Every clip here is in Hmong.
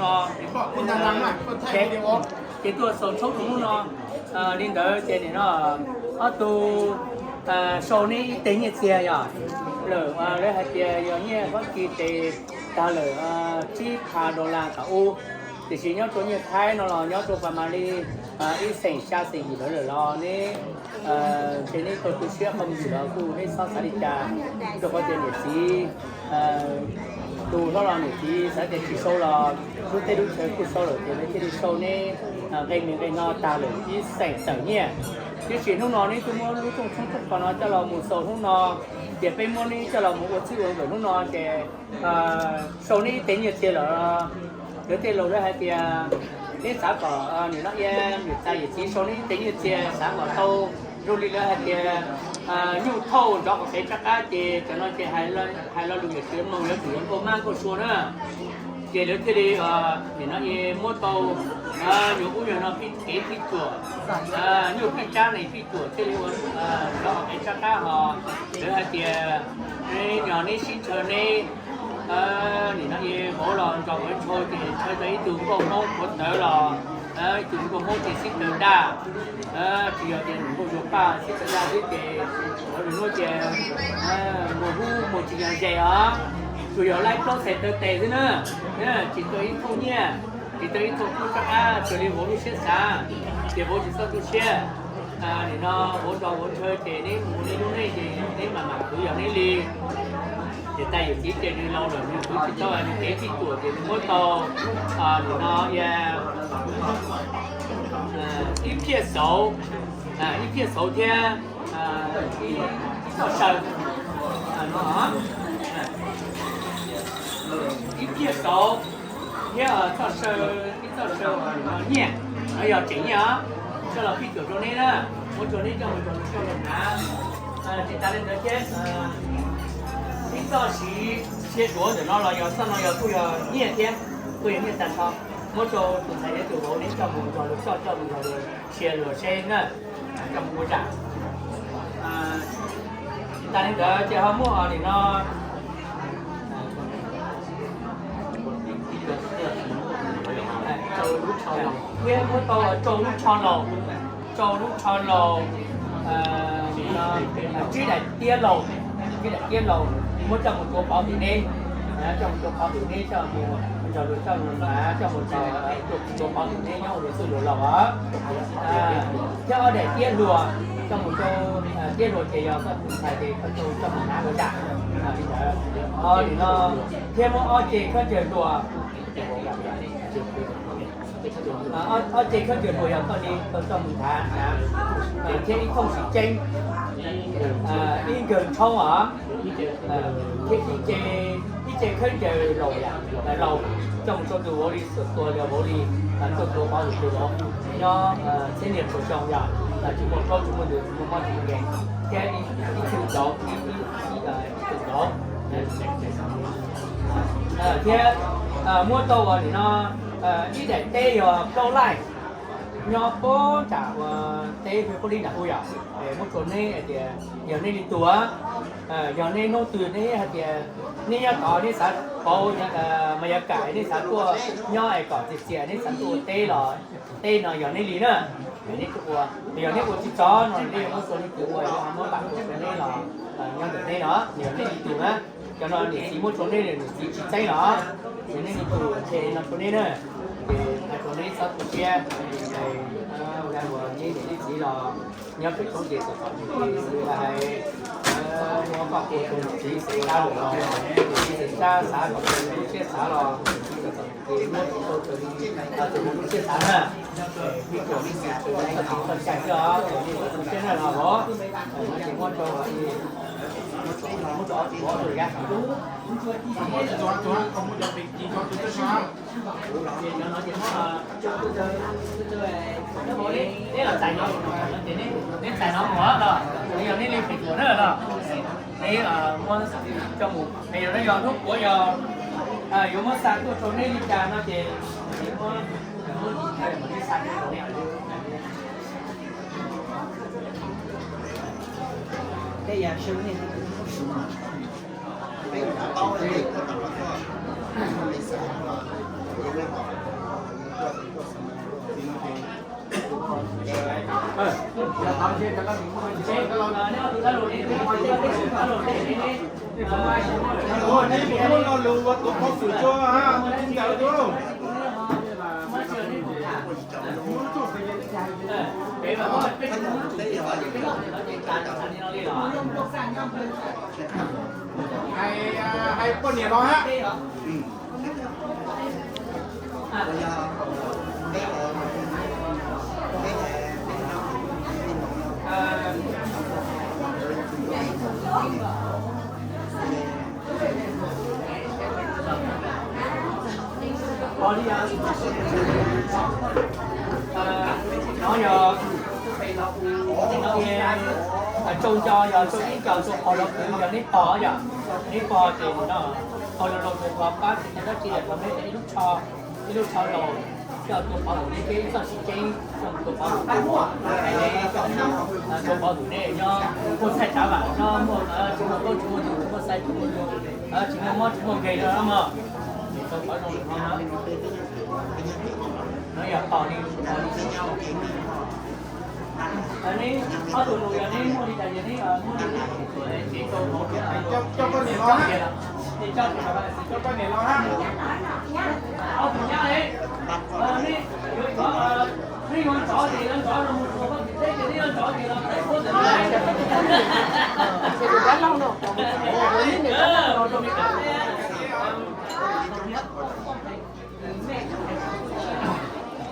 no, ces tuaj xaus tshoob rau hnub no. Li ntawd ces nim no ob tug sau neb ib teg nyiaj txiag yog lawm, lawv hais tias yog nyiaj Fab Kis ces tag lawm tsib phav dollar thaum ub, tiam sis nyob rau nyiaj Thaib no los nyob rau pas mas li ib xeem xya xeem yim ntawd lawm los neb, ces neb tau tu siab qhov mus ywm los kuj neb txhob xav li cas, rau qhov tias niam txiv tus hlob los niam txiv xav tias tsis sau los lub teb lub chaw kuj sau lawm ces lawv thiaj li sau neb nqe me nqe no tag lawm ib xeem tawm nyiaj. Tiam sis hnub no neb twb muab lub rooj tshoob tshoob qhov no coj los mus xaus hnub no, ces peb muab neb coj los mus ua txij ua nkawm hnub no ces sau neb ib teg nyiaj txiag lawm. Lawv tej laus lawv hais tias neb xav kom nim no niam tais yawm txiv sau neb ib teg nyiaj txiag xav kom tau zoo li lawv hais tias nyuj thauj nrov qhov qev tsab qab ces cov no ces hais lo lus yawm txiv mloog yuav tsum yuav nkauj mab nkauj sua na. Ces lawv thiaj li nim no muab tau nyuag ub nyuag no pib kev pib cuam, nyuj pib tsab ne pib cuam thiaj li ua nrov qhov qev tsab qab ho. Lawv hais tias neb nyog neb sib ntshaw neb nim no vauv los nrog vauv ntshaw ces ntshaw tau ib tug nkauj hmoob qhuav tawv los, ib tug nkauj hmoob ces sib tawv daj, tsis yog tias nws nkauj zuag paj sib tawv daj xwb ces vauv nws hnub ces mus hub mus tsis yog zes os, tsuas yog laib plaub txhais taw tes xwb na, tsis tau ib thooj nyiaj, tsis tau ib thooj kub rov qab raws li vauv lub siab xav, ces vauv tsis txhob tu siab. Nim no vauv nrog vauv ntshaw ces neb mus neb lub neej ces neb mam mam khwv yog neb li. Ces tais yawm txiv ces nws laus lawm nws khwv tsis tau nws kev pib cuam ces nws muab tau nim no ib phiaj xauv, ib phiaj xauv thiab ib txoj saw, ib phiaj xauv thiab txoj saw, ib txoj saw nyiaj, no yog tseem nyiaj os, coj los pib cuam rau neb na, muab rau neb coj mus rau neb coj los hnav. Tsis tas li ntawd thiab, ib txoj siv sia duav ntawm no los yog txoj no yog kuj yog nyiaj thiab, kuj yog nyiaj tag nrho, muab rau tus ntxhais thiab tus vauv neb coj mus nrog luag coj, coj mus nrog luag sia luag seb na, coj mus ua zam. Tsis tas li ntawd ces ho muaj nim no thiab muab tau rau lub tsho laus, rau lub tsho laus, tsib daim tiab laus, tsib daim tiab laus, muab coj mus tuav pov tim neb, coj mus tuav pov tim neb, coj mus nrog luag coj mus, coj mus tuav pov tim neb nyob ua luag txwj luag laus os. Thiab ob daim tiab hluas, coj mus rau tiab hluas ces yog koj tus ntxhais ces koj coj mus hnav ua zam li ntawd. Nim no thiab muab ob ce khaub ncaws hluas, ob ce khaub ncaws hluas yog koj li koj coj mus hnav, thiab ib thooj siv ceeb, ib nkawg tshoob os, thiab ib ce khaub ncaws laus, laus, coj mus rau tus vauv li, tuav li vauv li, tuav tuav pov tus vauv nyob txhiab niag puas xyoo yog tsis muaj plaub tsis muaj ntug tsis muaj mob tsis muaj nkeeg, thiab ib txwm cauv, ib txwm cauv, thiab muab tau ua nim no ib daim teb yog plaub laij nyob puag nram ua teb Hwj Qub Lib nram ub yom, muab rau neb hais tias yog neb li tus, yog neb hnub twg neb hais tias neb nyob tod neb xav pauv mas yog kam neb xav tuaj nyob es kom txias txias neb xav tuaj ua teb los teb no yog neb li na. Neb ua, yog neb ua tsis txog no neb yuav muab rau leej twg ua, yuav muab pam rau neb los nyob ntawm neb no, yog neb li tus na. Cov no niam txiv muab rau neb, niam txiv tsis txeeb los, yog neb li tus ces no rau neb na. Ces hais rau neb txhob tu siab, uas neb niam neb txiv los nyob pem roob ces txom txom nyem ces hais muab koj ua rau niam txiv xeem Tsab los, niam txiv xeem Tsab xav kom raws li lub siab xav los niam txiv txom txom nyem ces muab rau raws li tus lub siab xav na. Ib txwm txom nyem txoj cai xwb os, txom nyem txoj siab na los os. Ces muab rau, muab rau ob tug vauv rau yab. Neb los txais no, neb txais no mus los, yog neb li pem tuam na los, neb muab coj mus, yog no yog hnub puav yog yuav muab xa tuaj rau neb li cas no ces neb muab, muab neb xa tuaj rau neb. Tej yam sw nej tus kub sum. Hais, hais poj niam los hab. Nov yog tsaus nco, yog tsaus ib nco tsaus qhov los kuv yog neb pog yom, neb pog ces no, pog los los kuv pab ces yog dab tsi los neb ib lub tsho, ib lub tsho laus, coj tua pov tus neb thiab ib txoj siv ceeb, coj tua pov tus, tua pov tus neb nyob muaj txhaj tsav vam nyob muaj tsis muaj tub tsis muaj tus, tsis muaj xaiv tsis muaj lus, tsis muaj mob tsis muaj nkeeg no mog. Tau qhov zoo no, no yog tos li, tos li. Neb ob tug nus yog neb muaj li cas yog neb muab li ces tau hauv, coj poj niam los, coj poj niam los. Ob tug nyab li, neb yuav, neb yuav nrov ces yuav nrov, neb yuav nrov ces los teb puab ntawm no.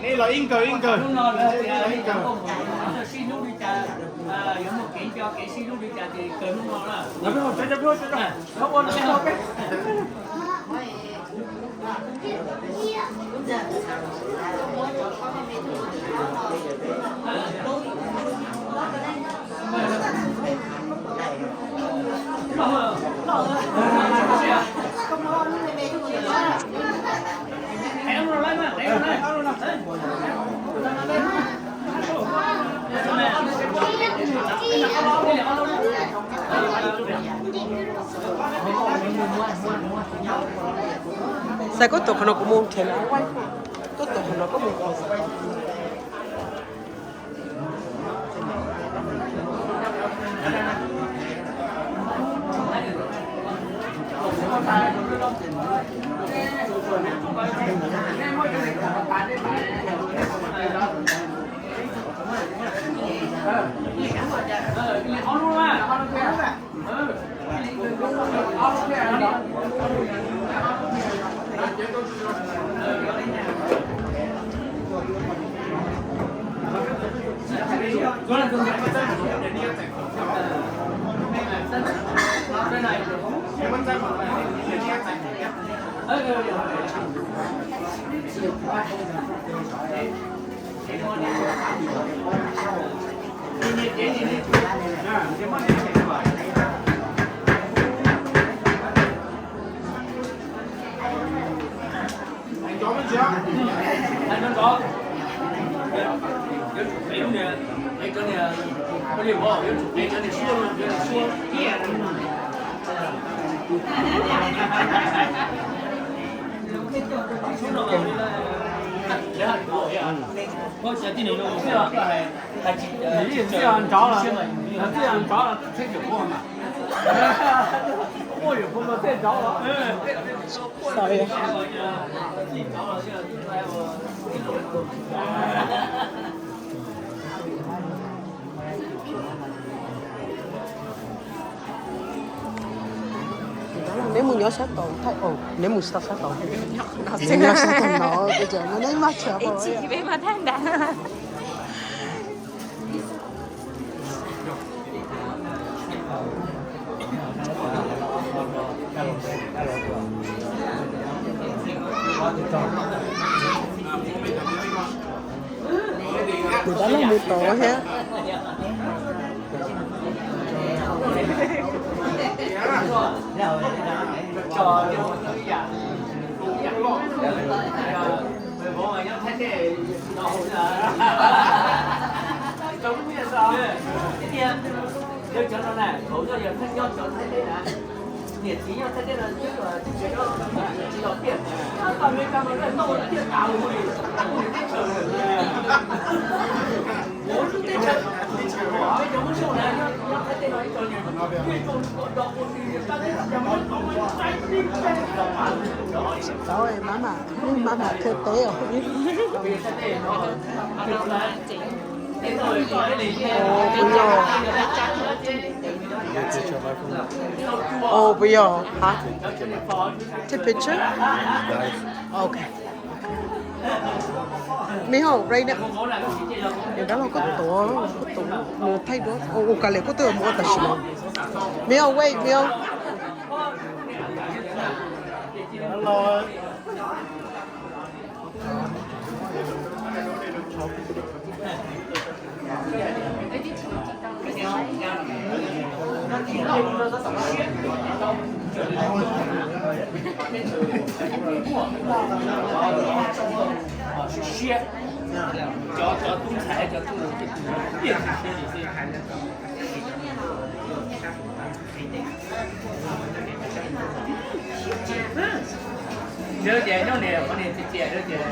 Neb los ib nkawg ib nkawg. Hnub no lawv tias ib nkawg sib hlub li cas, yuav muaj kev nco kev sib hlub li cas ces kawg hnub no na. Xav koj tus qhov no kuv mus nrhiav, koj tus qhov no koj mus nrhiav. Nws yeej txij nrov los, nws txij nrov los twb txheeb tsis quaj mas. Quaj yuav kuv los tej nrov los. Neb mus nyob sab tod, neb mus sab tod, neb nyob sab tod no, neb maj tshua peb mas thaj nrad. Kuv tab leeg mus tod thiab. Mama, mama kawg teb os. Oh, puas yog? Hả? Take picture? Okay. Mijo, right now. Niam dab laug koj tuav, koj tuav, nws thaij duab. Ua, ua ka le koj twb mus ua tam sim no. Mijo, wait, Mijo.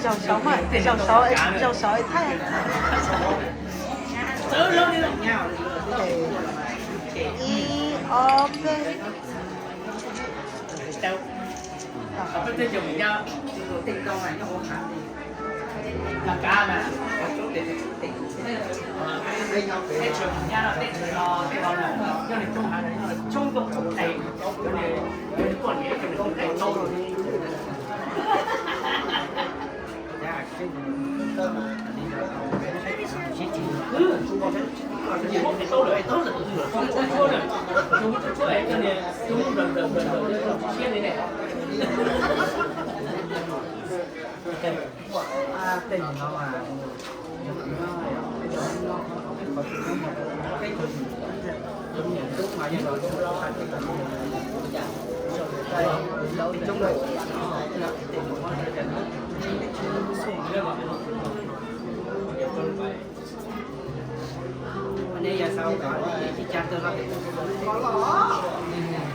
Zaum saud mas, zaum saud, zaum saud thaij. Ib, ob, peb.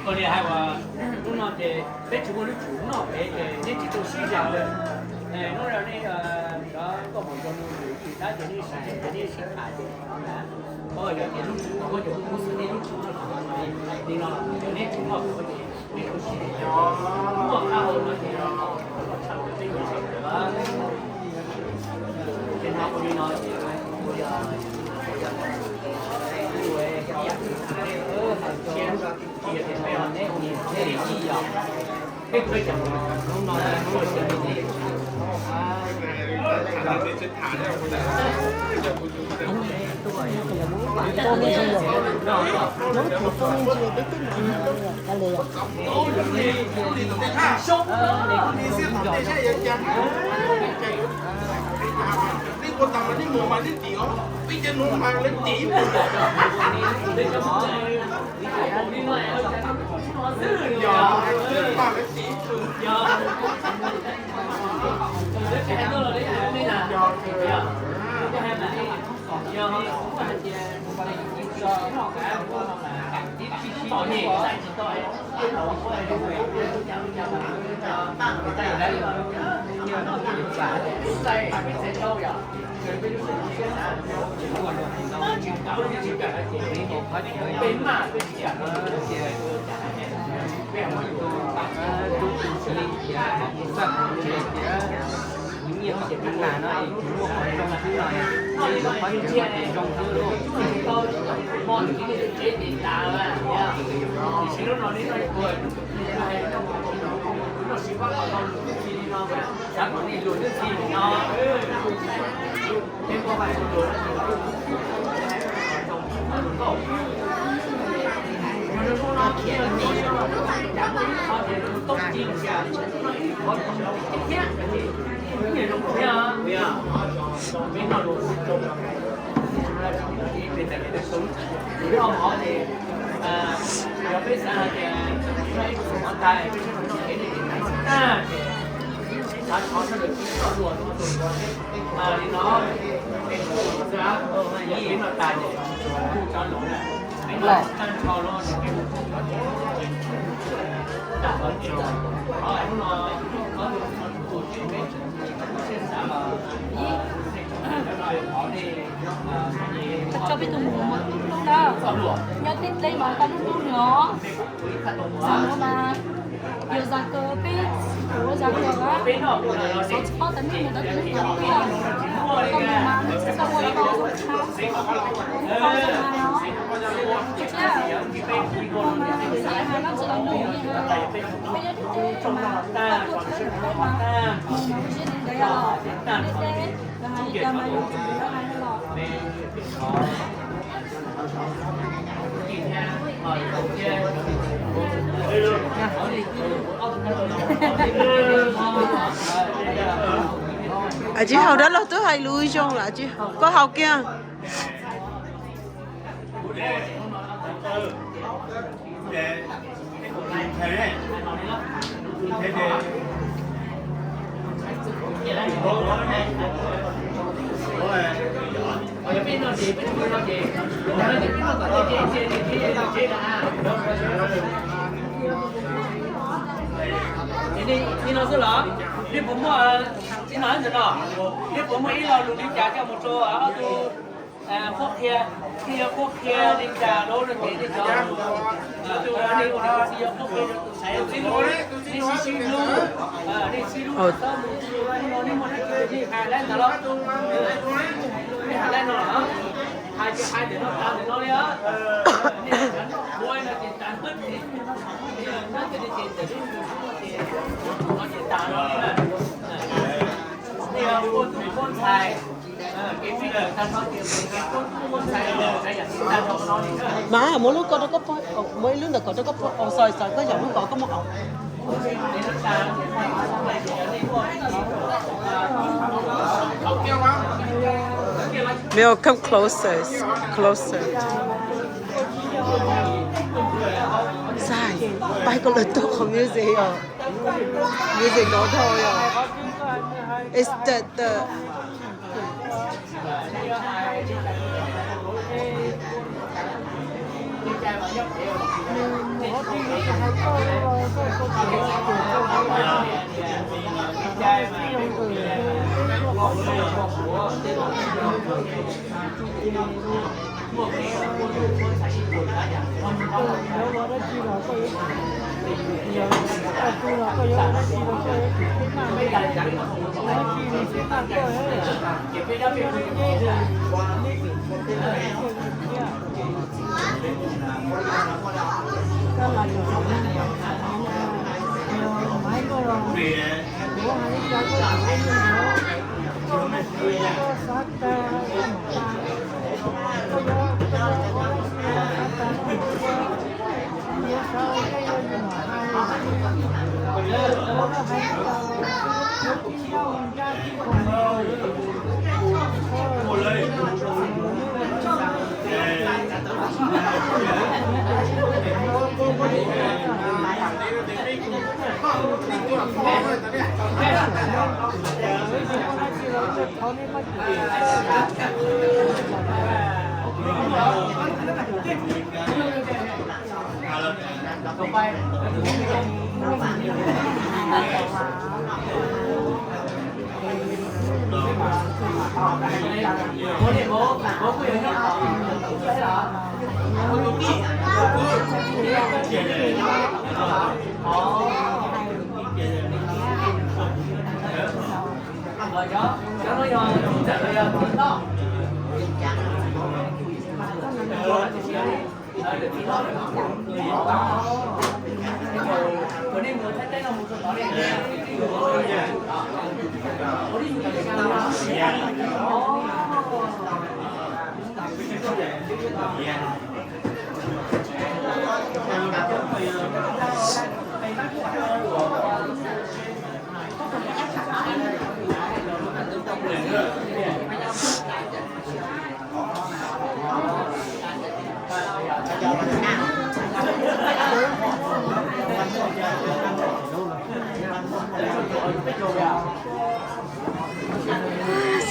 Koj li hais uas hnub no ces peb tsis muaj lub tsum noj pem ces neb tsis tau sib zam lawm. Hnub no nej cov nkauj muam nraug nus lwm tus tab ces nej sib ceg ces nej sib tham ces yog tias lub tsum no ces kuv xwb nej lub tsum no li no ces neb tsum noj ces nej kuj sib muaj qab hau no ces tshaj tawm peb nyob sawv daws. Ces no ua li no ces ua yog ua yog ib yam thiab. Neb puas tas mas neb mus mas neb tim os, peb cov nuav mas neb tim. Yog, pab lawv tim. Nyiaj qhov tseem nas no es tsis muaj qhov zoo xwb no, nyiaj lub qhov tseem no ces zoo xwb lauj. Tiam sis lub no neb noj ib pluag, noj sis pab qhov no lus twb txi li no mas xav kom nej lus twb txi li no. Los. Tso peb tug mus mus tub tub na, nyob teb dleb mas koj lub hlub no. Zaum no mas yog zaj kawg peb kuv zaj kawg na, xov tsis paub tas nej mus tau tus hlub no, koj mus mas nej tsis txhob ua tau zoo tshaj, ua tau zoo mas no. Tus tsiab, ua mas xav hais koj tsis tau mus li na, peb nyob teb dleb mas koj tuaj tsis tau mus peb mas mus mas ua siab ntev ntev os, teb dleb. Tsis haus dab laug twb hais lus zoo lawm, tsis haus, koj haus kiag. Li no xwb los? Nej puas muaj, ib no ntawm no, nej puas muaj ib lo lus li cas coj mus rau ob tug qhuab qhia, nej yuav qhuab qhia li cas rau nej cov, nej ua tsis yog qhuab qhia rau tus xaiv tus txiv hlub, nej sib hlub, nej sib hlub txhob mus, nej muaj dab tsi nej hais laib ntawd los, nej hais laib no los, hais ces hais ntawm no tas ntawm no li os. Nej cov no kuv no ces tas, nej ua tub ua ntxhais. Mas muab lub ko rau koj pog, muab ib lub ntawm ko rau koj pog, xaws xaws koj yam lub ko koj muab. Mel, come closer, closer. Xav pais koj lawv tuaj qhov music os. Music no dhau yom. It's the, the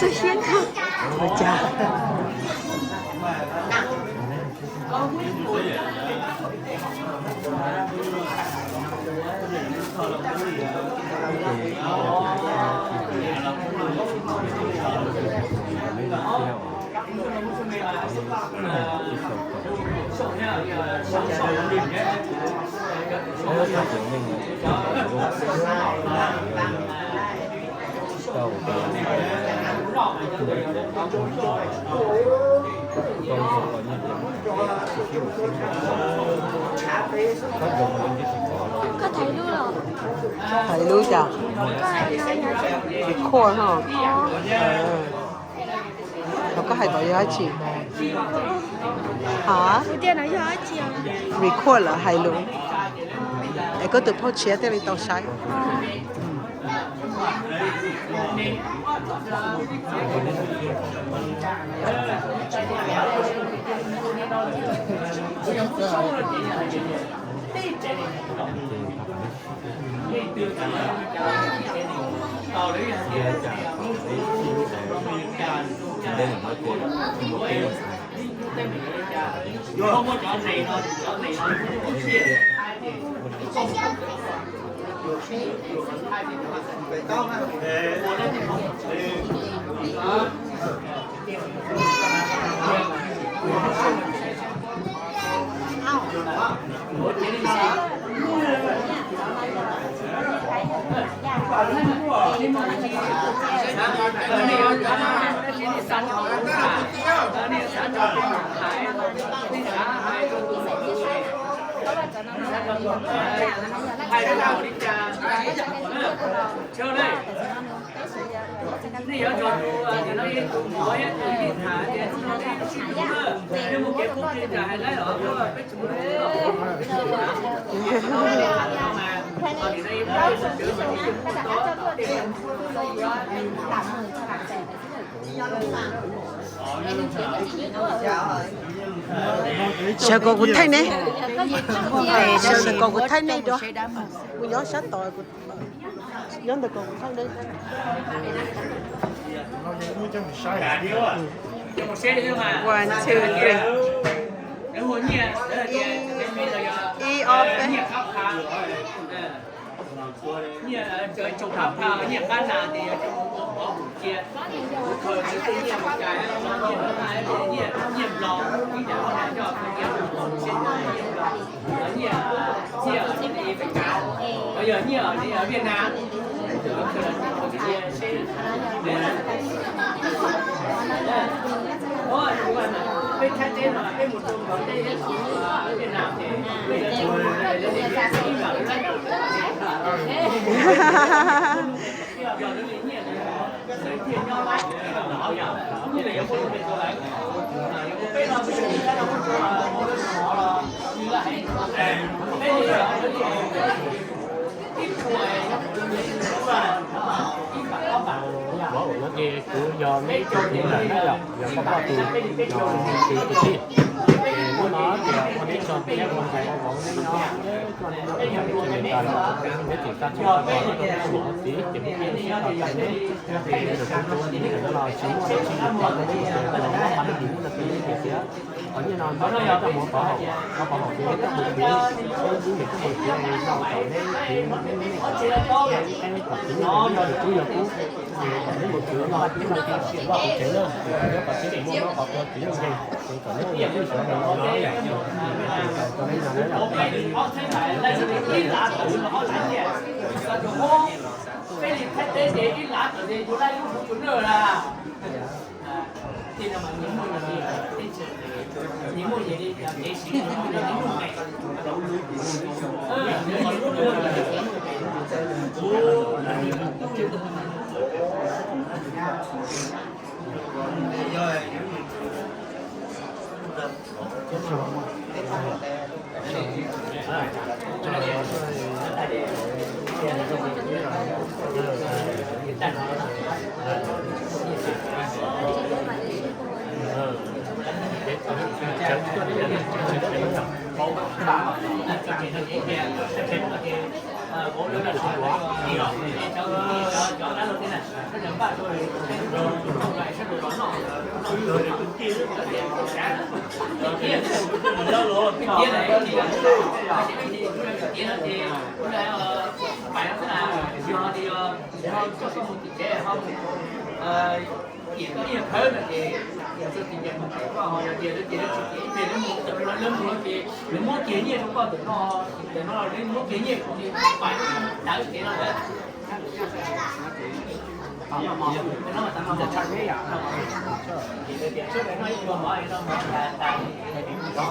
Xwb siab kawg. Ua cas? Koj thaiv lub los? Thaiv lub cas? Record ho. Los koj hais kom yog dab tsi? Hov? Record lawm hais lus. Es koj tus phauj tshiav thiaj li tau saib. Sawv kom kuv thaij ne. Sawv kom kuv thaij nej dua. Kuv nyob sab tod, nyob ntawm kom kuv thaij nej. One, two, three. Ib, ob, peb. Ces kuv yog neb tus tij lawm na, yog koj poj tus, no, tus tij. Ces hnub no ces ua neb tso thiab ua nqaim ua vauv neb nyob, neb tso neb cov me ntawd los neb tseem xa tsheb xa kos tuaj rau kuv ua txiv ces kuv thiaj sib tau tau neb. Ces ntawm kuv tus tij ntawm no los tsis muaj dab tsi, yus cov ntawd los muab qhov no yus muab rau tus neb tiag thiab. Qhov nyiaj no ntawm no coj mus pov haum, pov haum ces coj mus kwv, peb ntxwb ces coj mus kwv es no kom neb kwv neb, neb kom kwv neb, neb kom kwv yog kub, es kom neb mus kwv noj tib noj tib sim noj kuv tsev na, es kom neb kom tib sim muaj noj qhov qhua kwv nkeeg, es kom neb ua yam twj xyov ntawm no na yom, es kom neb no na yom.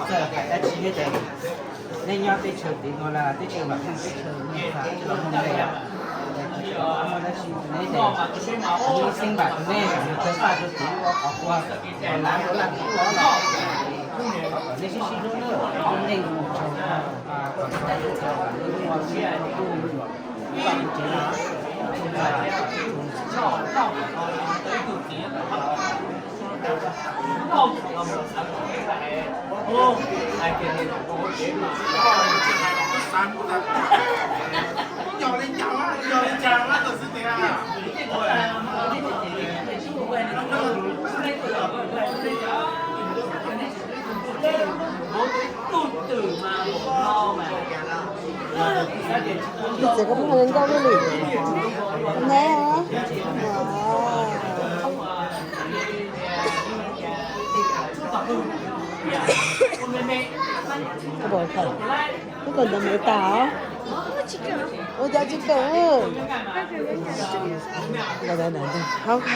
Txawj hais dab tsi thiab ces nej nyob teb chaws tid no los teb chaws vam meej teb chaws nej xav los mus ne, muaj dab tsi neb ces xeeb vam rau nej, mus txawj faj rau tid ua qhov ua, lav rau laj tub los, kom nej sib sib hlub nawb, nej mus tsaug kom txog teb chaws vam meej ua tsev los. Ib txwm koj muaj nkauj lwj lwm ne. Koj pom thaum ub koj ntawd me tas os. Ua cas tsis kawm? Ok.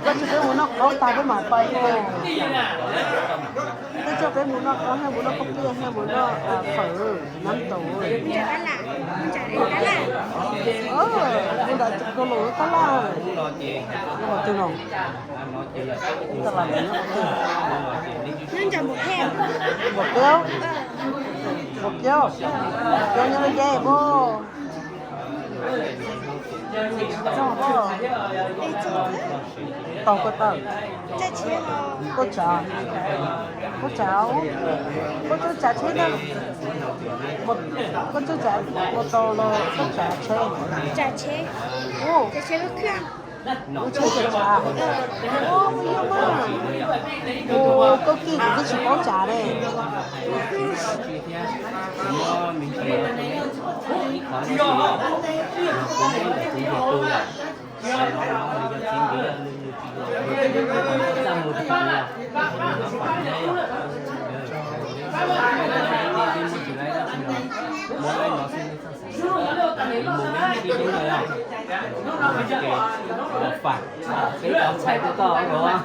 Koj tsis peb mus noj qab tas peb mam pais. Peb coj peb mus noj qab, mus noj paj pliaj, mus noj fawm, nab ntaus. Tus nram kau los tab laj, qhov twg no? Tab laj, npaum kawg, npaum kawg, npaum kawg nyob li ces pab. Tau koj tawm. Koj tsav, koj tsav, koj tsav tsheb na. Koj tsav mus tau los koj tsav tsheb. Tsav tsheb. Lub tsheb tsav tsav. Ua, koj kij kuv twb tsis paub tsav li. Fam, peb cov ntxhais tuaj toj os.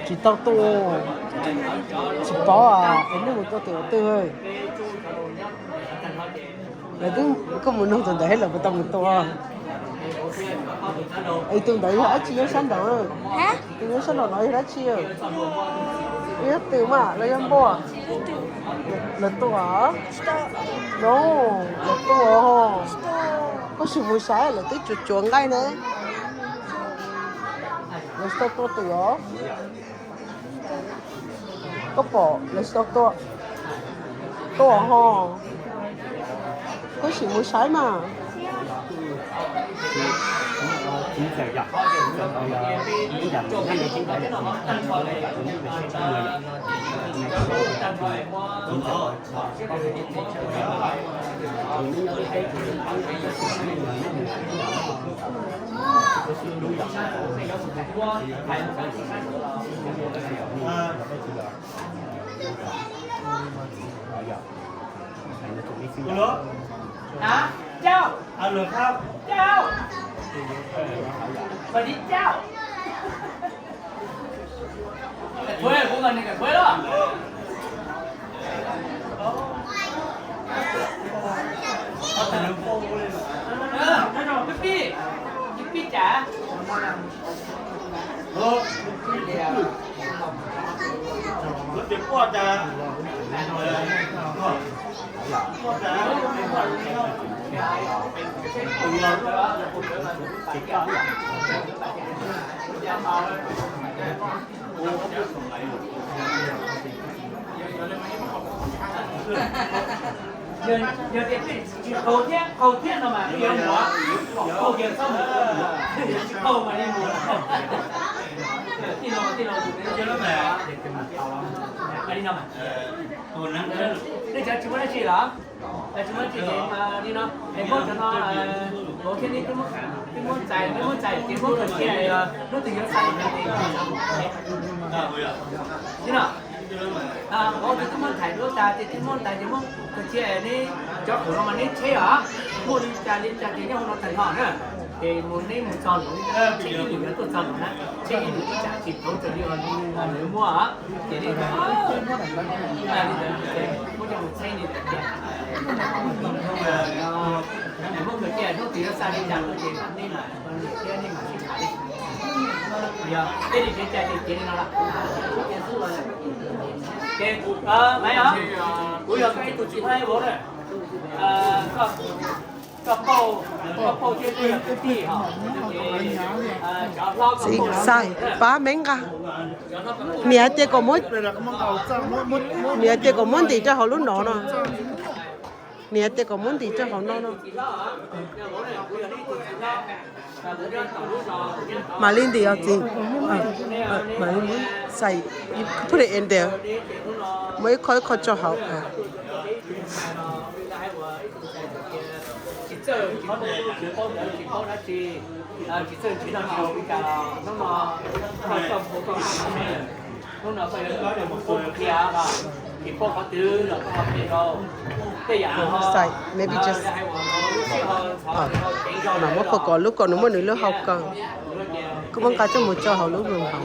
Tsis tau tuaj, tsis paub es nej mus tua twm ua twg. Lawv twb, koj mus nug tus ntawd lawv puas tau mus tua. Es tus ntawd yog dab tsi nyob sab nraud? Tus nyob sab nraud no yog dab tsi? Yog twm mas los yog npua? Lawv tua? No, lawv tua. Koj sim mus saib lawv twb tsuas tsuav nqaij ne. Lawv tsis tau tua twm os. Koj pom lawv tsis tau tua, tua ho. Koj sim mus saib mas. Alo, alo, alo. Yog tias peb tsis qaug thiab, qaug thiab no mas peb yuav mus, qaug ces txhob mus, tsis qaug mas li mus. Tij laug, tij laug, li no mas. Nej cov tsis muaj dab tsi los? Tsis muaj dab tsi ces li no, es muab cov no, kuv thiab nej twb muab txais, twb muab txais ces muab khaws cia, hnub twg yuav xa li cas ces li no. Kuv twb muab txais duab tas ces twb muab tas ces muab khaws cia, neb cov qhov no mas neb tsheb os, muaj li cas li cas ces nyob hauv no tag nrho na. Ces mus neb mus txog nraud, tsheb ib nus yuav tuaj txog nraud na, tsheb ib nus ib tsam tsis tau raws li lawv muaj os. Ces li ntawd, li ntawd ces muab coj mus txheb li ntawd tiag. Muab khaws cia hnub twg yuav xa li cas no ces nej mam, thiab nej mam sib tham li. Yog peb li kev cai ces li no lawm. Ces Maiv os, kuv yog koj ib tug txiv hmab vauv na. Koj, koj pauj, koj pauj thiab koj yog kwv tij hos, ces cov hlob koj pauj. Xais, pab me nqa. Niam hais tias kom muab, niam hais tias kom muab ntim rau hauv lub no no. Niam hais tias kom muab ntim rau hauv no no. Mam li ntim os txiv. Mam li muab xais, put it in there. Muab ib qho ib qho tso hauv. Xais, maybe just, mam muab khaws kom lub kom nws muaj nws lub hau kaw. Koj muab nqa coj mus tso hauv lub room hauv.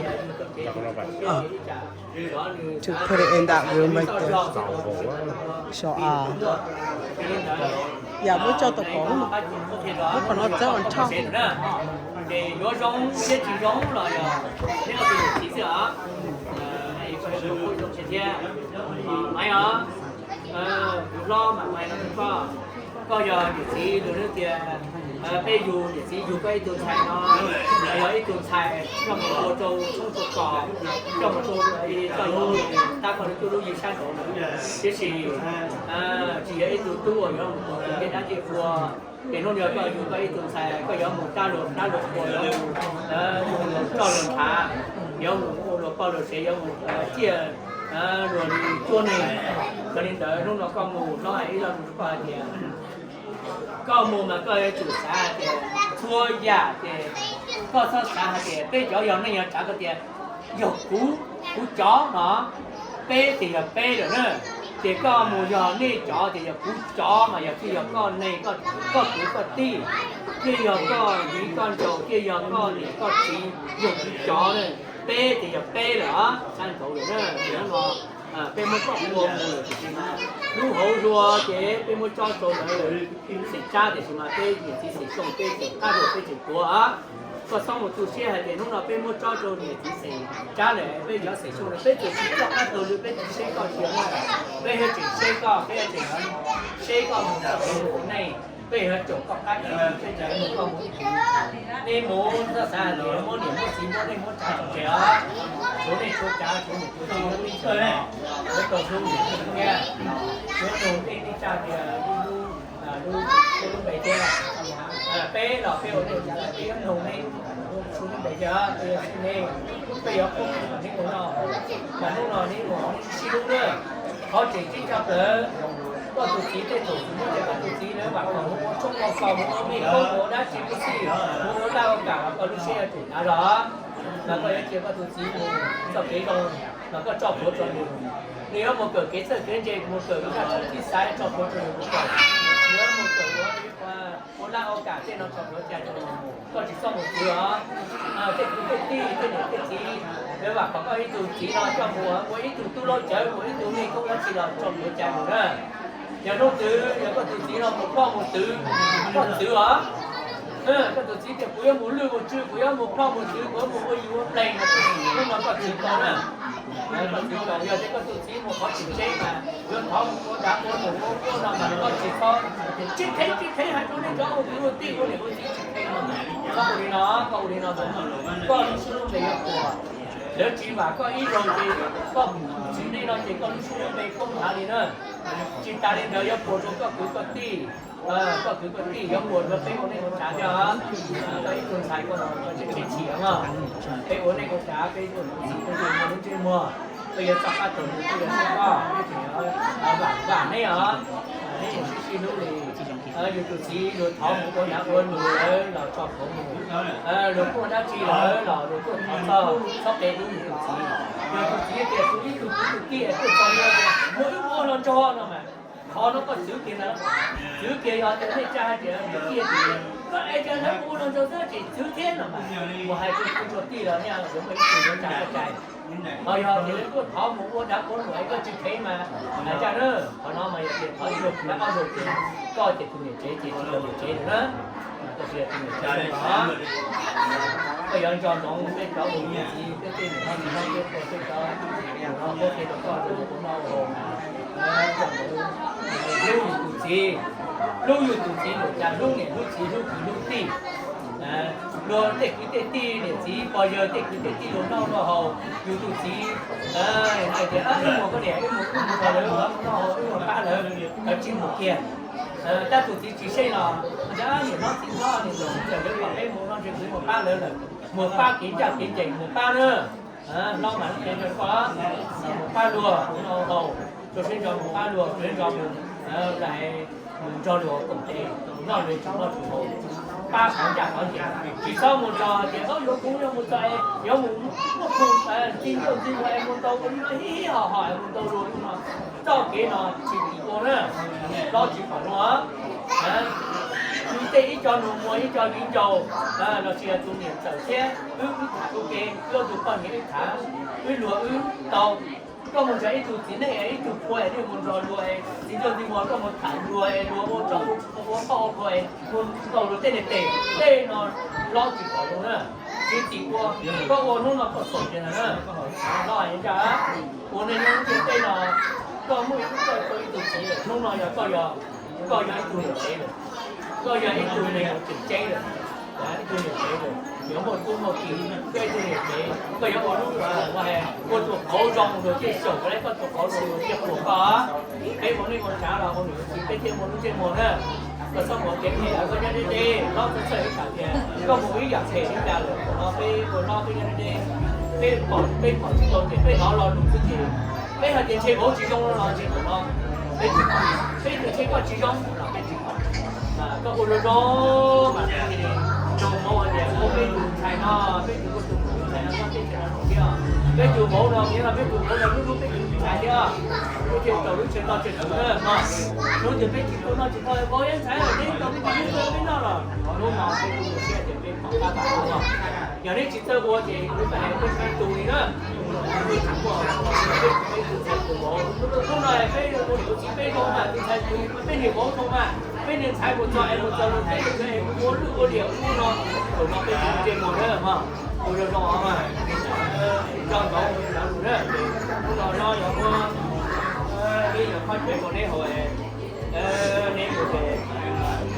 To put it in that room right there. So, yam muab tso tom qab, muab qhov no txawb on top. Ces yuav zoo thiab tsis zoo los yog neb ob tug niam txiv xwb os. Maiv os, tus hlob mas Maiv no koj, koj yog niam txiv lus neb tias Peb yug niam txiv yug koj ib tug ntxhais no, yog ib tug ntxhais coj mus ua rau tshoob rau kos, coj mus rau koj yuav tab koj lub cuab lub yig sab nraud lawm. Tiam sis tsis yog ib tug tub uas yuav mus ua tej dab tej qhua. Ces hnub no koj yug koj ib tug ntxhais, koj yuav mus dab luag dab luag qhua, yuav mus luag txhoj luag ntshav, yuav mus ua luag poj luag sev, yuav mus ciaj luag li cuab neeg. Yog li ntawd hnub no koj mus, hlob hais ib lo lus rau koj hais tias, koj mus mas koj yuav tsum xav hais tias txhua yam ces koj txhob xav hais tias peb cov yog neej yog tsav, koj tias yog kuv, kuv cov no, peb ces yog peb lawm na. Ces koj mus yog nej cov ces yog kuv cov mas yog thiaj yog koj neeg, koj kwv koj tij, thiaj yog koj viv koj ncaus, thiaj yog koj niam koj txiv, yog kuv cov na. Peb ces yog peb lawm, xav nkaus lawm na. Hnub no peb muab koj ua mus lawm tiam sis mas lub hauv hlua ces peb muab tso rau lawv lawm. Xeem Tsab tiam sis mas peb niam txiv xeem Xyooj peb tseem qab dua peb tseem tuav. Koj txhob mus tu siab hais tias hnub no peb muab tso rau niam txiv xeem Tsab lawm, peb cov xeem Xyooj no peb tseem tsis txawj qab taug lw, peb tsis seb koj tiag na. Peb yuav tseem seb koj, peb yuav tseem seb koj mus txog tus nej, peb yuav caum koj qab ib tus seb cas mus koj mus ib tus. Nej mus txhob xav hais tias muab niam muab txiv muab neej muab tsav tso tseg os. Tshuav nej tshuav tsav tshuav niam tshuav txiv lub teb chaws no, yuav tau hlub niam hlub txiv thiab, yuav nug nej tij tsaj tias lub, lub, lub npe thiab. Peb los peb ua nej cov lawm peb yuav nug nej, su lub npe thiab peb yuav sib nej, peb yuav pub kom nej ua noj, mas hnub no nej ua nej sib hlub na. Qhov tseem ceeb tshaj plaws, koj tus txiv tej thaum tus muab tias koj tus txiv lawv vam khom mus ua tshoob ua kos mus ua mej koob ua dab tsi kuj xij, mus ua laj ua kam los koj lub siab yuav tsum hnav zog. Mas koj yuav cia koj tus txiv mus txoj kev zoo, mas koj tso plhuav rau nws. Nws yuav mus kawm kev txawj kev ntse, mus kawm ib zaj tshoob txhij xaiv tso plhuav rau nws mus kawm. Nws yuav mus kawm ua, ua laj ua kam tej no tso plhuav cai rau nws mus, koj tsis txhob mus txwv os. Tej kwv tej tij tej niam tej txiv, lawv vam khom koj ib tug txiv no coj mus ua ib tug tub laub cawv, ua ib tug mej koob dab tsi los tso plhuav cai mus na. Yog hnub twg yog koj tus txiv no mus ploj mus twv, koj txwv os. Koj tus txiv tias kuv yuav mus lwj mus tswv, kuv yuav mus ploj mus twv, kuv yuav mus ua yus ua plees no, hnub no koj txwv tau na. Koj txwv tau, yog tias koj tus txiv mus qhov tsis tseeb mas yuav thov mus ua dav ua num ua ub ua no mas koj tsis txhob, tsis kheev tsis kheev hais rau nej cov ua kwv ua tij ua niam ua txiv tsis kheev no, txhob ua li no, koj ua li no mas koj lub suab lub npe yuav puas. Lawv tsis vam koj ib zaug ces koj mus txwv nej no ces koj lub suab lub npe kub hnyav li na. Tsis tas li ntawd yuav puas rau koj kwv koj tij, koj kwv koj tij yuav puas rau peb ua nej ua tsav thiab. Koj ib tug ntxhais koj no koj tsis tsheb chim os. Peb ua nej ua tsav peb ua niam ua txiv peb yuav muaj lub ntsej muag, peb yuav txoj qab taug lw peb yuav sib koj, peb tseem vam neb os. Neb mus sib sib hlub li. Yus tus txiv luag thov mus ua dav ua num lawm los tso plhuav mus. Luag tuaj dab tsi lawm los luag tuaj thov txog txhob qe hlub yus tus txiv. Yog tus txiv tias kuv ib tug kwv tus tij tuaj txog li tias muaj wb ua los nrog no mas, qhov no koj txwv kiag na. Txwv kiag yog tias nej tsa hais tias yus tij tias koj es cas lawv ua los nrog xwb tsis txwv thiab no mas, mus hais rau kwv rau tij los nej yuav muaj ib tug yuav tsa koj cai. Ho yog tias lawv tuaj thov mus ua dav ua num es koj tsis kheev mas, hais tsa na, qhov no mas yog tias thov ib zaug lawv ob zaug ces koj ces tus niam tsev ces tsis yog niam tsev lawm na. Koj tsis yog tus niam tsev lawm os. Koj yuav nco ntsoov peb cov ua niam txiv, peb tej niam txiv no peb ua peb cov, no muab qhia rau koj rau ua noj ua haus, hlub yus tus txiv, hlub yus tus txiv npaum cas hlub niam hlub txiv hlub kwv hlub tij. Luag tej kwv tej tij niam txiv pog yawg tej kwv tej tij luag noj luag haus, yus tus txiv hais tias wb mus koj niam, wb mus, wb mus nrog lawv noj haus, wb mus pab lawv, lawv tsis mus kiag. Tab tus txiv tsis seb los tias niam hlob txiv hlob niam ntxawm lawv kom peb mus no ntshe kuv mus pab lawv lawm, mus pab kev ncaj kev ncees mus pab na. Hlob mas lub cev nrog koj, mus pab luag ua noj haus, rau siab ntso mus pab luag, rau siab ntso mus, mus nrog luag koom tes, noj luag tsum noj tsum haus, pab qhov ncaj qhov ncees, tsis txhob mus nrog tias yuav kuv yuav mus txog es yuav mus muaj tus txiv ncauj txiv npawg es mus ntaus ua li no hib hib hom hom es mus ntaus luag li no. Txoj kev no tsis tim ua na, hlob tsis pom zoo. Yus tej ib co nus muag ib co viv ncaus, los sis yog tus niam ntxawm thiab wb, wb tham ua ke, wb tus poj niam wb tham, wb luag wb tau. Koj mus nrog ib tug txiv neej es ib tug qhua es nej mus nrog luag es txiv ncauj txiv npawg koj mus tham luag es luag ua tsaug ua qoj ua qhua es mus ntaus luag tej niag tes, tej no hlob tsis pom zoo na. Tsis tim ua, koj ua hnub no koj xaus tiag na. Hlob hais ncaj, ua neej nyob ntiaj teb no, koj muaj ib lub koj tau ib tug txiv lawm, hnub no yog koj yog, koj yog ib tug niam tsev lawm. Koj yog ib tug neeg tseem ceeb lawm, ib tug neeg tseem lawm, yuav muaj tub muaj ki, koj ib tug neeg tseem, koj yuav ua lub, ua tus qauv zoo mus rau tej xyoos, koj lab koj tus qauv zoo mus rau tej qhuas koj. Peb ua neej ua tsav los ua niam ua txiv peb thiaj muaj lub ntsej muag na. Koj txhob mus kev phem, koj nyob deb deb, hlob txhob txhawj ib tsam tias koj mus ib yam phem li cas lawm, thaum no peb ua hlob peb nyob deb deb, peb pom, peb pom tsis tau ces peb hnov lo lus xwb ces peb hais tias ntshe vauv tsis zoo no los ntshe thaum no peb tsis pom, peb tias ntshe koj tsis zoo los peb tsis pom. Koj ua zoo zoo mas zoo hmoov hais tias ua peb tus ntxhais no, peb tus ua tus ntxhais no, peb tus vauv no, peb tus vauv no lub lub peb tus ntxhais thiab. Lub thiaj tau lub tsev toj tsev txhu na no. Hnub twg peb tsis tu noj tsis tau vauv yeej ntxhais neb tau peb tus ntxhais peb noj los hnub no peb tus ntxhais tias peb pom qab pom no. Yog neb tsis txawj ua ces kuv peb peb tu li na. Peb tus ntxhais tus vauv, hnub no peb ua niam ua txiv peb zoo mas tus ntxhais tus peb niam vauv zoo mas peb niam ntxhais mus txog es mus txog los peb tus ntxhais es mus ua lwj ua liam ua no, thaum no peb tus ntsej muag na mas ua zoo zoo os mas. Tso ntawv ua ntawv lus na. Hnub no no yog ua peb yog qhov tsev rau neb haus, neb mus ces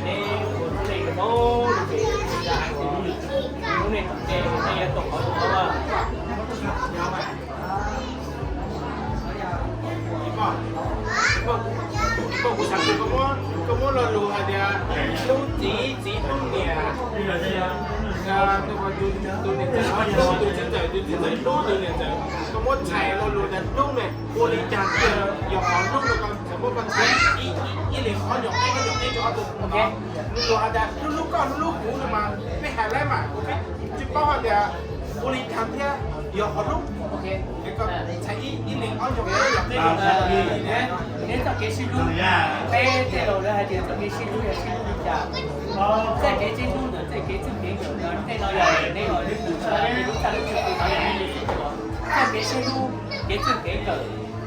neb ua txhua leej txhua tus ces lub neej tseem ceeb, neb yuav tau qhov zoo. Koj muab lo lus hais tias hlub txiv, txiv hlub niam, tus niam ntxawm hlub tus txiv ntxawm, tus txiv ntxawm hlub tus niam ntxawm. Koj muab txhais lo lus tias hlub ne, ua li cas thiaj yog qhov hlub no, koj txhais muab koj txhais ib leeg qhov nyuam qhuav, qhov nyuam qhuav rau ob tug no. Lus hais tias hlub hlub koj hlub hlub kuv no mas peb hais lawm mas kuv peb tsis paub hais tias ua li cas thiaj yog qhov hlub. Koj txhais ib leeg qhov nyuam qhuav. Neb txoj kev sib hlub, peb tej laus lawv hais tias txoj kev sib hlub yog sib hlub li cas? Txoj kev sib hlub ntawm txoj kev txwj kev nkawm no, tej no yog neb ua lub txaj lub txhua tus no yog neb li xwb. Txoj kev sib hlub, kev txwj kev nkawm,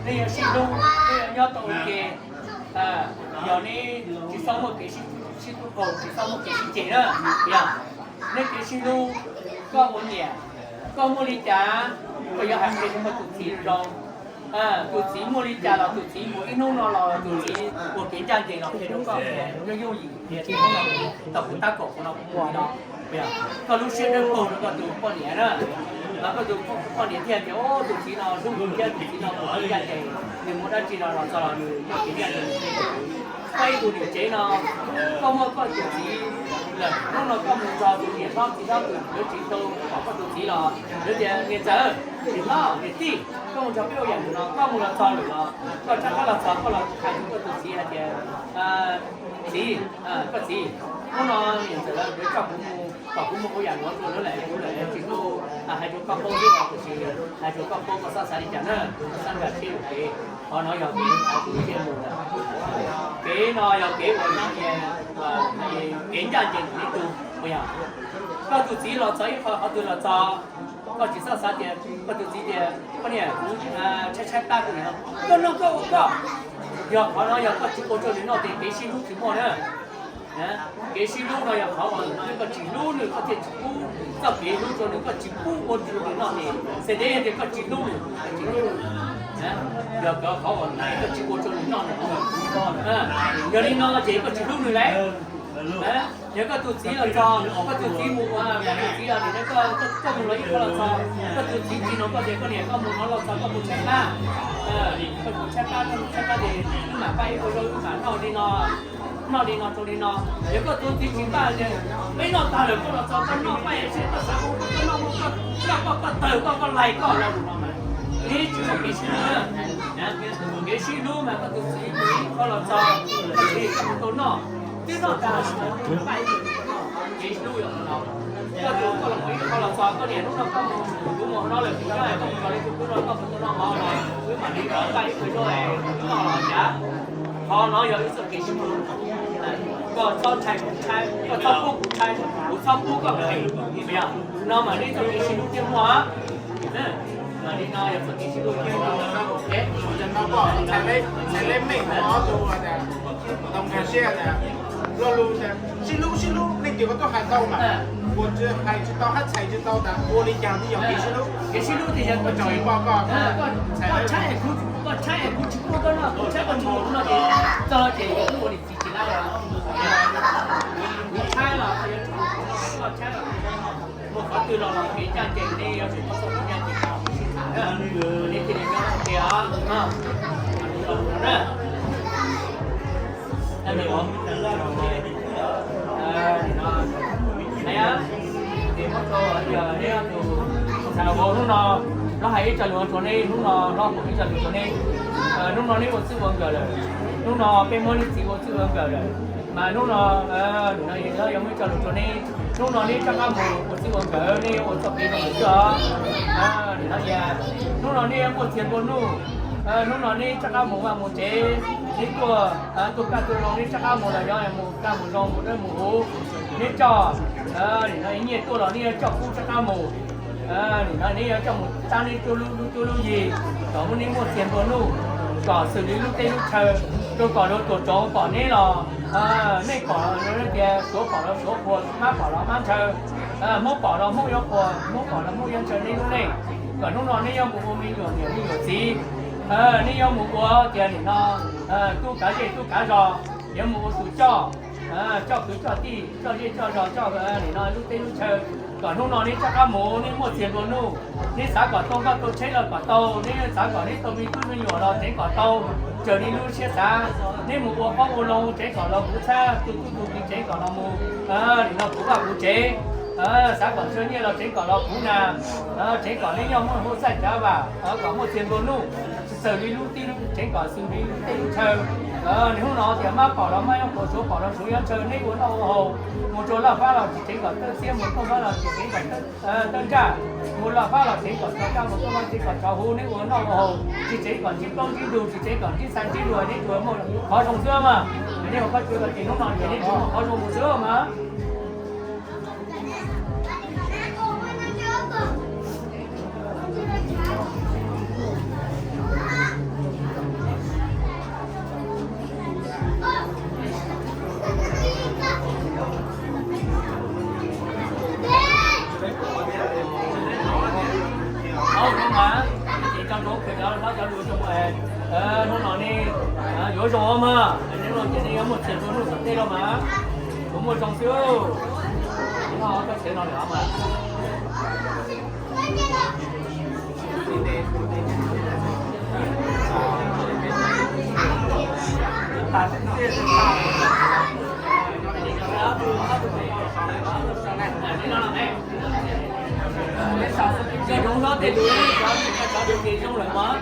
nej yuav sib hlub, nej yuav nyob tau ua ke. Yog neb tsis txhob muaj kev sib tub qaug, tsis txhob muaj kev sib ceg na. Yog neb kev sib hlub, koj ua niam, koj muaj li cas koj yuav hais qhia rau koj tus txiv zoo. Tus txiv muaj li cas los tus txiv mus ib hnub no los tus txiv ua kev ncaj ncees los qhia rau koj, yooj yooj yim qhia tau kuv tab kaum no kuv mus li no. Koj lub siab dawb paug rau koj tus poj niam na, los koj tus poj niam thiaj tias tus txiv no hlub kuv thiab tus txiv no ua kev ncaj ncees, nws muaj dab tsi no los txog los nws muaj kev ncaj ncees. Koj ib tug niam tsev no, koj muaj koj tus txiv lawm, hnub no koj mus txog tus niam hlob txiv hlob tus yuav tsis tau pom koj tus txiv los yuav tias niam ntxawm, niam hlob, niam tij, koj mus nrog peb ua yam ntawm no, koj mus los txog lawm los koj rov qab los txog koj los hais rau koj tus txiv hais tias txiv, koj txiv, hnub no niam ntxawm lawv coj kuv mus kom kuv mus ua yam nuav rau lawv lawm, kuv lawm tsis tau hais rau koj paub xwb os, tiam sis hais rau koj paub koj txhob xav li cas na, koj txhob nkag siab yuam kev. Qhov no yog kev uas kuv thiaj mus, kev no yog kev uas nyob, kev ncaj ncees ntawm ib tug. Koj tus txiv los txog ib qho qhov twg los txog, koj tsis txhob xav tias koj tus txiv tias koj niam kuv tshaib tshaib plab kuv niam, koj noj koj ua koj. Yog qhov no yog koj tsis ua rau nws noj ces kev sib hlub tsis muaj na. Kev sib hlub no yog qhov uas koj tsis hlub nws koj thiaj tsis pub txoj kev hlub rau nws, koj tsis pub ua rau nws noj ces xav tias koj tsis hlub nws, koj tsis hlub nws. Yog qhov uas koj tsis ua rau nws noj nws, yog li no ces koj tsis hlub nws lawm. Yog koj tus txiv los txog, koj tus txiv mus ua, koj tus txiv los, koj mus los ib qho los txog, koj tus txiv tsis nug koj tias koj niam koj mus no los txog koj mus tshaib plab, koj mus tshaib plab, koj mus tshaib plab ces wb mam pab ib qho zaub wb mam noj li no, noj li no rau li no. Yog koj tus txiv tsis npaj tias peb noj tag lawm koj los txog koj noj paj seb koj xav ua koj noj, koj noj koj, koj tawg koj, koj lais koj los lus no mas neb tsis muaj kev sib hlub. Kev sib hlub mas koj tus txiv mus ib qho los txog, koj tus txiv koj mus tau noj, twb noj tag lawm, kev hlub yog no. Koj tus koj los mus ib qho los txog, koj niam hnub no koj mus, kuv mus no lawm kuv nyob, koj mus txog li kuv hnub no koj mus tau noj mov los wb mam li noj ib qho zaub noj los cas. Qhov no yog wb txoj kev sib hlub. Koj txhob ntshai kuv tshaib, koj txhob pub kuv tshaib, kuv txhob pub koj tshaib. Yog no mas neb txoj kev sib hlub thiaj muaj. Mas li no yog txoj kev sib hlub thiaj muaj. Txhais leb meej ob tug tau nkag siab tias lo lus tias sib hlub sib hlub leej twg koj twb hais tau mas, kuv tsis hais tsis tau hab txhais tsis tau tas ua li cas thiaj yog kev sib hlub. Kev sib hlub tias yog koj tsis, koj tshaib, koj tshaib kuv tsis pub koj noj, kuv tshaib koj tsis pub kuv noj ces txog ces yog wb ua niam txiv tsis lab. Muaj qhov twg los los kev ncaj ncees nej yuav tsum muab txoj kev ncaj ncees los sib tham na, nej thiaj li nyob ua ke os. Nim no, nim no, nim no, tus ntxhais vauv hnub no los hais ib co lus rau neb, hnub no los hais ib co lus rau neb. Hnub no neb ua txij ua nkawm lawm, hnub no peb muab neb txiv ua txij ua nkawm lawm, mas hnub no, nim no yog muaj ib co lus rau neb. Hnub no neb rov qab mus ua txij ua nkawm, neb yuav ua txoj kev zoo lawm xwb os. Nim no, hnub no neb muaj txiag nplua nuj, hnub no neb rov qab mus vaj mus tsev, neb tuaj, tuaj kaj tuaj zoo neb rov qab mus los yog mus kaj mus zoo mus dawb mus huv, neb coj, nim no nyiaj tuaj los neb yuav coj kub rov qab mus. Nim no neb yuav coj mus tab neb cuab lub lub cuab lub yig, kom lub neb muaj txiag nplua nuj, kom xws li lub teb lub chaw, rau kom luag tuam tsoov pom neb los nej pom los tias, suav pom los suav qhuas, mab pom los mab ntshaw, hmoob pom los hmoob yuav qhuas, hmoob pom los hmoob yuav ntshaw neb lub neej. Kom hnub no neb yuav mus ua me nyuam niam me nyuam txiv, neb yuav mus ua tias nim no tub kav zej tub kav zos, yuav mus ua tus coj, coj kwv coj tij, coj zej coj zos, coj nim no lub teb lub chaw. Kom hnub no neb rov qab mus neb muaj txiag nplua nuj, neb xav kom tau nkoj tau tsheb los kom tau, neb xav kom neb tau me tub me nyuam los tseev kom tau, raws li lub siab xav. Neb mus ua qoob ua loo tseev kom los kuv txhab, tu tub tu kiv tseev kom los mus, nim no kuv vaj kuv tsev. Xav kom tsawg nyiaj los tseev kom los kuv na, tseev kom neb nyob muaj hauj xaij cav vam, kom muaj txiag nplua nuj, txawm li lub teb lub, tseev kom xws li lub teb lub chaw. Nim hnub no tias mab pom los mab yuav qhuas, suav pom los suav yuav ntshaw neb ua noj ua haus. Mus rau laj fab los tsis tseev kom tawb xiab, mus toj fab los tsis tseev kom tawb nraj, mus laj fab los tseev kom tsov kaj, mus toj fab tseev kom tsov hu, neb ua noj ua haus tsis tseev kom ntsib plaub ntsib ntug, tsis tseev kom ntsib xav ntsib luag, neb tsuas muaj qhov zoo xwb mas. Nej ua koj tsuas los ces hnub no ces neb tsuas muaj qhov zoo mus xwb mas. Hnub no, ces cov ntsuag kws cov hlob cov lus zoo, hnub no nej yuav zoo os mas, hnub no ces nej yuav muaj txiag nplua nuj tom ntej los mas, kuv muaj zoo xwb. Koj tsev no lawm os mas. Yog zoo hlob tej lus, cov lus ces zoo lawm mas.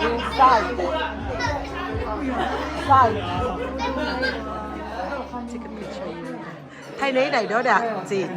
Inside. Inside. Take a picture. Thaij neb daim duab dam ntxiv.